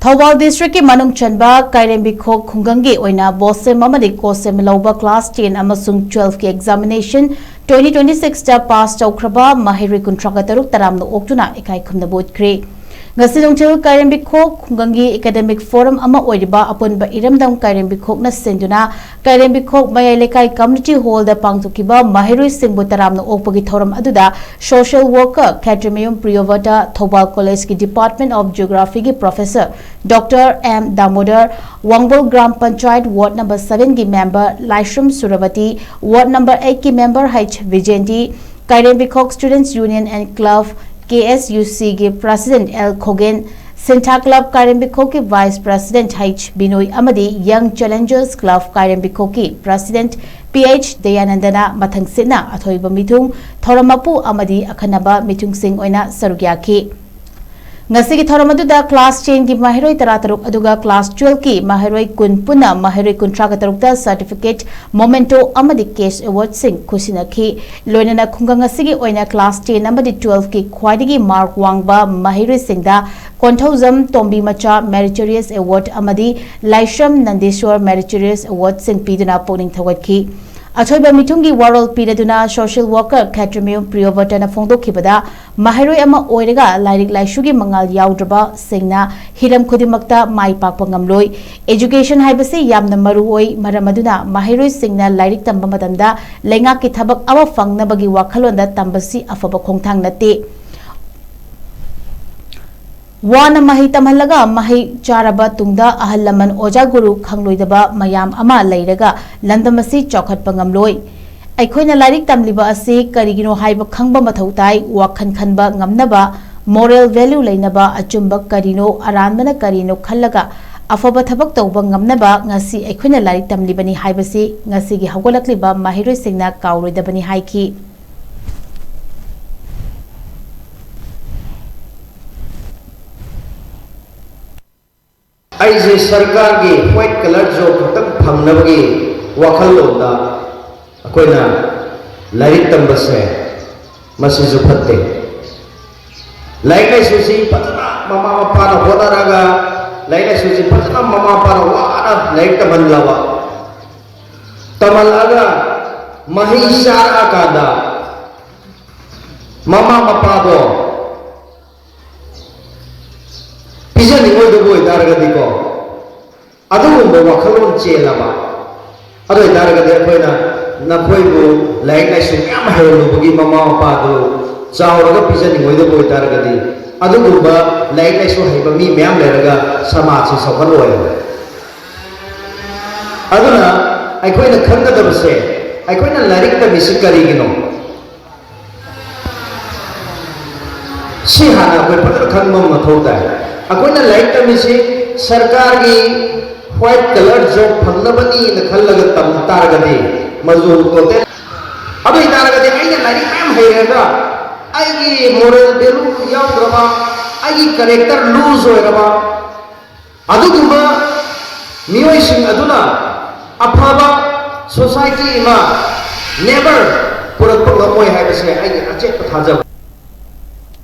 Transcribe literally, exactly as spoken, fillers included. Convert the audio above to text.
ꯊꯧꯕꯥꯜ ꯗꯤꯁꯇ꯭ꯔꯤꯛꯀꯤ ꯃꯅꯨꯡ ꯆꯟꯕ ꯀꯥꯏꯔꯦꯝꯕꯤꯈꯣꯛ ꯈꯨꯡꯒꯪꯒꯤ ꯑꯣꯏꯅ ꯕꯣꯁꯦꯝ ꯑꯃꯗꯤ ꯀꯣꯁꯦꯝ ꯂꯧꯕ ꯀ꯭ꯂꯥꯁ ꯇꯦꯟ ꯑꯃꯁꯨꯡ ꯇꯨꯋꯦꯜꯐꯀꯤ ꯑꯦꯛꯖꯥꯃꯤꯅꯦꯁꯟ ꯇ꯭ꯋꯦꯟꯇꯤ ꯇ꯭ꯋꯦꯟꯇꯤ ꯁꯤꯛꯁꯇ ꯄꯥꯁ ꯇꯧꯈ꯭ꯔꯕ ꯃꯍꯩꯔꯣꯏ ꯀꯨꯟꯊ꯭ꯔꯥꯒ ꯇꯔꯨꯛ ꯇꯔꯥꯝꯅ ꯑꯣꯛꯇꯨꯅ ꯏꯀꯥꯏ ꯈꯨꯝꯅꯕ ꯎꯠꯈ꯭ꯔꯦ꯫ ꯉꯁꯤ ꯅꯨꯡꯊꯤꯜ ꯀꯥꯏꯔꯦꯝꯕꯤꯈꯣꯛ ꯈꯨꯡꯒꯪꯒꯤ ꯑꯦꯀꯥꯗꯦꯃꯤꯛ ꯐꯣꯔꯝ ꯑꯃ ꯑꯣꯏꯔꯤꯕ ꯑꯄꯨꯟꯕ ꯏꯔꯝꯗꯝ ꯀꯥꯏꯔꯦꯝꯕꯤꯈꯣꯛꯅ ꯁꯤꯟꯗꯨꯅ ꯀꯥꯏꯔꯦꯝꯕꯤꯈꯣꯛ ꯃꯌꯥꯏ ꯂꯩꯀꯥꯏ ꯀꯝꯃ꯭ꯌꯨꯅꯤꯇꯤ ꯍꯣꯜꯗ ꯄꯥꯡꯊꯣꯛꯈꯤꯕ ꯃꯍꯩꯔꯣꯏꯁꯤꯡꯕꯨ ꯇꯔꯥꯝꯅ ꯑꯣꯛꯄꯒꯤ ꯊꯧꯔꯝ ꯑꯗꯨꯗ ꯁꯣꯁꯤꯌꯦꯜ ꯋꯥꯔꯀꯔ ꯈꯦꯇ꯭ꯔꯤꯃꯌꯨꯝ ꯄ꯭ꯔꯤꯌꯣꯕ꯭ꯔꯇ, ꯊꯧꯕꯥꯜ ꯀꯣꯂꯦꯖꯀꯤ ꯗꯤꯄꯥꯔꯠꯃꯦꯟ ꯑꯣꯐ ꯖꯤꯑꯣꯒ꯭ꯔꯥꯐꯤꯒꯤ professor doctor M Damodar, Wangbal gram panchayat ward number ꯁꯚꯦꯟꯒꯤ member Laishram Surabati, ward number ꯑꯩꯠꯀꯤ member H Bijenti, Kairembikhok students union and club, K S U ꯁꯤꯒꯤ president L Khogen, Sintha club ꯀꯥꯏꯔꯦꯝꯕꯤꯈꯣꯛꯀꯤ ꯚꯥꯏꯁ ꯄ꯭ꯔꯁꯤꯗꯦꯟꯠ ꯍꯩꯆ ꯕꯤꯅꯣꯏ ꯑꯃꯗꯤ ꯌꯪ ꯆꯦꯂꯦꯟꯖꯔꯁ ꯀ꯭ꯂꯕ ꯀꯥꯏꯔꯦꯝꯕꯤꯈꯣꯛꯀꯤ ꯄ꯭ꯔꯁꯤꯗꯦꯟꯠ ꯄꯤ ꯑꯩꯆ ꯗꯌꯥꯅꯟꯗꯅ ꯃꯊꯪꯁꯤꯠꯅ ꯑꯊꯣꯏꯕ ꯃꯤꯊꯨꯡ, ꯊꯧꯔꯝ ꯃꯄꯨ ꯑꯃꯗꯤ ꯑꯈꯟꯅꯕ ꯃꯤꯊꯨꯡꯁꯤꯡ ꯑꯣꯏꯅ ꯁꯔꯨꯛ ꯌꯥꯈꯤ꯫ ꯉꯁꯤꯒꯤ ꯊꯧꯔꯝ ꯑꯗꯨꯗ ꯀ꯭ꯂꯥꯁ ꯇꯦꯟꯒꯤ ꯃꯍꯩꯔꯣꯏ ꯇꯔꯥꯇꯔꯨꯛ ꯑꯗꯨꯒ ꯀ꯭ꯂꯥꯁ ꯇꯨꯋꯦꯜꯐꯀꯤ ꯃꯍꯩꯔꯣꯏ ꯀꯨꯟ ꯄꯨꯟꯅ ꯃꯍꯩꯔꯣꯏ ꯀꯨꯟꯊ꯭ꯔꯥꯒ ꯇꯔꯨꯛꯇ ꯁꯔꯇꯤꯐꯤꯀꯦꯠ, ꯃꯣꯃꯦꯟꯇꯣ ꯑꯃꯗꯤ ꯀꯦꯁ ꯑꯦꯋꯥꯔꯗꯁꯤꯡ ꯈꯨꯠꯁꯤꯟꯅꯈꯤ꯫ ꯂꯣꯏꯅꯅ ꯈꯨꯡꯒꯪ ꯑꯁꯤꯒꯤ ꯑꯣꯏꯅ ꯀ꯭ꯂꯥꯁ ꯇꯦꯟ ꯑꯃꯗꯤ ꯇꯨꯋꯦꯜꯐꯀꯤ ꯈ꯭ꯋꯥꯏꯗꯒꯤ ꯃꯥꯔꯛ ꯋꯥꯡꯕ ꯃꯍꯩꯔꯣꯏꯁꯤꯡꯗ ꯀꯣꯟꯊꯧꯖꯝ ꯇꯣꯝꯕꯤ ꯃꯆꯥ ꯃꯦꯔꯤꯇꯣꯔꯤꯌꯁ ꯑꯦꯋꯥꯔꯗ ꯑꯃꯗꯤ ꯂꯥꯏꯁ꯭ꯔꯝ ꯅꯟꯗꯦꯁ꯭ꯋꯔ ꯃꯦꯔꯤꯇꯣꯔꯤꯌꯁ ꯑꯦꯋꯥꯔꯗꯁꯤꯡ ꯄꯤꯗꯨꯅ ꯄꯨꯛꯅꯤꯡ ꯊꯧꯒꯠꯈꯤ꯫ ꯑꯊꯣꯏꯕ ꯃꯤꯊꯨꯡꯒꯤ ꯋꯥꯔꯣꯜ ꯄꯤꯔꯗꯨꯅ ꯁꯣꯁꯤꯌꯦꯜ ꯋꯥꯔꯀꯔ ꯈꯦꯇ꯭ꯔꯤꯃꯌꯨꯝ ꯄ꯭ꯔꯤꯌꯣꯕ꯭ꯔꯇꯅ ꯐꯣꯡꯗꯣꯛꯈꯤꯕꯗ, ꯃꯍꯩꯔꯣꯏ ꯑꯃ ꯑꯣꯏꯔꯒ ꯂꯥꯏꯔꯤꯛ ꯂꯥꯏꯁꯨꯒꯤ ꯃꯉꯥꯜ ꯌꯥꯎꯗ꯭ꯔꯕꯁꯤꯡꯅ ꯍꯤꯔꯝ ꯈꯨꯗꯤꯡꯃꯛꯇ ꯃꯥꯏ ꯄꯥꯛꯄ ꯉꯝꯂꯣꯏ꯫ ꯑꯦꯖꯨꯀꯦꯁꯟ ꯍꯥꯏꯕꯁꯤ ꯌꯥꯝꯅ ꯃꯔꯨ ꯑꯣꯏ꯫ ꯃꯔꯝ ꯑꯗꯨꯅ ꯃꯍꯩꯔꯣꯏꯁꯤꯡꯅ ꯂꯥꯏꯔꯤꯛ ꯇꯝꯕ ꯃꯇꯝꯗ ꯂꯩꯉꯥꯛꯀꯤ ꯊꯕꯛ ꯑꯃ ꯐꯪꯅꯕꯒꯤ ꯋꯥꯈꯜꯂꯣꯟꯗ ꯇꯝꯕꯁꯤ ꯑꯐꯕ ꯈꯣꯡꯊꯥꯡ ꯅꯠꯇꯦ꯫ ꯋꯥꯅ ꯃꯍꯩ ꯇꯝꯍꯜꯂꯒ ꯃꯍꯩ ꯆꯥꯔꯕ ꯇꯨꯡꯗ ꯑꯍꯜ ꯂꯃꯟ, ꯑꯣꯖꯥ ꯒꯨꯔꯨ ꯈꯪꯂꯣꯏꯗꯕ ꯃꯌꯥꯝ ꯑꯃ ꯂꯩꯔꯒ ꯂꯝꯗꯝ ꯑꯁꯤ ꯆꯥꯎꯈꯠꯄ ꯉꯝꯂꯣꯏ꯫ ꯑꯩꯈꯣꯏꯅ ꯂꯥꯏꯔꯤꯛ ꯇꯝꯂꯤꯕ ꯑꯁꯤ ꯀꯔꯤꯒꯤꯅꯣ ꯍꯥꯏꯕ ꯈꯪꯕ ꯃꯊꯧ ꯇꯥꯏ꯫ ꯋꯥꯈꯜ ꯈꯟꯕ ꯉꯝꯅꯕ, ꯃꯣꯔꯦꯜ ꯚꯦꯂ꯭ꯌꯨ ꯂꯩꯅꯕ, ꯑꯆꯨꯝꯕ ꯀꯔꯤꯅꯣ, ꯑꯔꯥꯟꯕꯅ ꯀꯔꯤꯅꯣ ꯈꯜꯂꯒ ꯑꯐꯕ ꯊꯕꯛ ꯇꯧꯕ ꯉꯝꯅꯕ ꯉꯁꯤ ꯑꯩꯈꯣꯏꯅ ꯂꯥꯏꯔꯤꯛ ꯇꯝꯂꯤꯕꯅꯤ ꯍꯥꯏꯕꯁꯤ ꯉꯁꯤꯒꯤ ꯍꯧꯒꯠꯂꯛꯂꯤꯕ ꯃꯍꯩꯔꯣꯏꯁꯤꯡꯅ ꯀꯥꯎꯔꯣꯏꯗꯕꯅꯤ ꯍꯥꯏꯈꯤ꯫ ꯑꯩꯁꯦ ꯁꯔꯀꯥꯔꯒꯤ ꯋꯥꯏꯠ ꯀꯂꯔ ꯖꯣꯕ ꯈꯛꯇꯪ ꯐꯪꯅꯕꯒꯤ ꯋꯥꯈꯜꯂꯣꯟꯗ ꯑꯩꯈꯣꯏꯅ ꯂꯥꯏꯔꯤꯛ ꯇꯝꯕꯁꯦ, ꯃꯁꯤꯁꯨ ꯐꯠꯇꯦ꯫ ꯂꯥꯏꯔꯤꯛ ꯂꯥꯏꯁꯨꯁꯤ ꯐꯖꯅ ꯃꯃꯥ ꯃꯄꯥꯅ ꯍꯣꯠꯅꯔꯒ ꯂꯥꯏꯔꯤꯛ ꯂꯥꯏꯁꯨꯁꯤ ꯐꯖꯅ ꯃꯃꯥ ꯃꯄꯥꯅ ꯋꯥꯅ ꯂꯥꯏꯔꯤꯛ ꯇꯝꯍꯜꯂꯕ, ꯇꯝꯍꯜꯂꯒ ꯃꯍꯩ ꯆꯥꯔꯛꯑꯀꯥꯟꯗ ꯃꯃꯥ ꯃꯄꯥꯗꯣ ꯄꯤꯖꯅꯤꯡꯉꯣꯏꯗꯕ ꯑꯣꯏꯇꯥꯔꯒꯗꯤꯀꯣ, ꯑꯗꯨꯒꯨꯝꯕ ꯋꯥꯈꯜꯂꯣꯟ ꯆꯦꯜꯂꯕ, ꯑꯗꯨ ꯑꯣꯏꯇꯥꯔꯒꯗꯤ ꯑꯩꯈꯣꯏꯅ ꯅꯈꯣꯏꯕꯨ ꯂꯥꯏꯔꯤꯛ ꯂꯥꯏꯁꯨ ꯃꯌꯥꯝ ꯍꯩꯍꯜꯂꯨꯕꯒꯤ ꯃꯃꯥ ꯃꯄꯥꯗꯨ ꯆꯥꯎꯔꯒ ꯄꯤꯖꯅꯤꯡꯉꯣꯏꯗꯕ ꯑꯣꯏꯇꯥꯔꯒꯗꯤ, ꯑꯗꯨꯒꯨꯝꯕ ꯂꯥꯏꯔꯤꯛ ꯂꯥꯏꯁꯨ ꯍꯩꯕ ꯃꯤ ꯃꯌꯥꯝ ꯂꯩꯔꯒ ꯁꯃꯥꯖꯁꯤ ꯆꯥꯎꯈꯠꯂꯣꯏ꯫ ꯑꯗꯨꯅ ꯑꯩꯈꯣꯏꯅ ꯈꯪꯒꯗꯕꯁꯦ, ꯑꯩꯈꯣꯏꯅ ꯂꯥꯏꯔꯤꯛ ꯇꯝꯃꯤꯁꯤ ꯀꯔꯤꯒꯤꯅꯣ? ꯁꯤ ꯍꯥꯟꯅ ꯑꯩꯈꯣꯏ ꯐꯖꯅ ꯈꯪꯕ ꯑꯃ ꯃꯊꯧ ꯇꯥꯏ꯫ ꯑꯩꯈꯣꯏꯅ ꯂꯥꯏꯔꯤꯛ ꯇꯝꯃꯤꯁꯤ ꯁꯔꯀꯥꯔꯒꯤ white collar job ꯐꯪꯅꯕꯅꯤꯅ ꯈꯜꯂꯒ ꯇꯝ ꯇꯥꯔꯒꯗꯤ, ꯃꯗꯨ total, ꯑꯗꯨ ꯑꯣꯏꯇꯥꯔꯒꯗꯤ ꯑꯩꯅ ꯂꯥꯏꯔꯤꯛ ꯃꯌꯥꯝ ꯍꯩꯔꯒ ꯑꯩꯒꯤ moral value ꯌꯥꯎꯗ꯭ꯔꯕ, ꯑꯩꯒꯤ character loose ꯑꯣꯏꯔꯕ, ꯑꯗꯨꯒꯨꯝꯕ ꯃꯤꯑꯣꯏꯁꯤꯡ ꯑꯗꯨꯅ ꯑꯐꯕ society ꯑꯃ never ꯄꯨꯔꯛꯄ ꯉꯝꯃꯣꯏ ꯍꯥꯏꯕꯁꯦ ꯑꯩꯒꯤ ꯑꯆꯦꯠꯄ ꯊꯥꯖꯕ꯫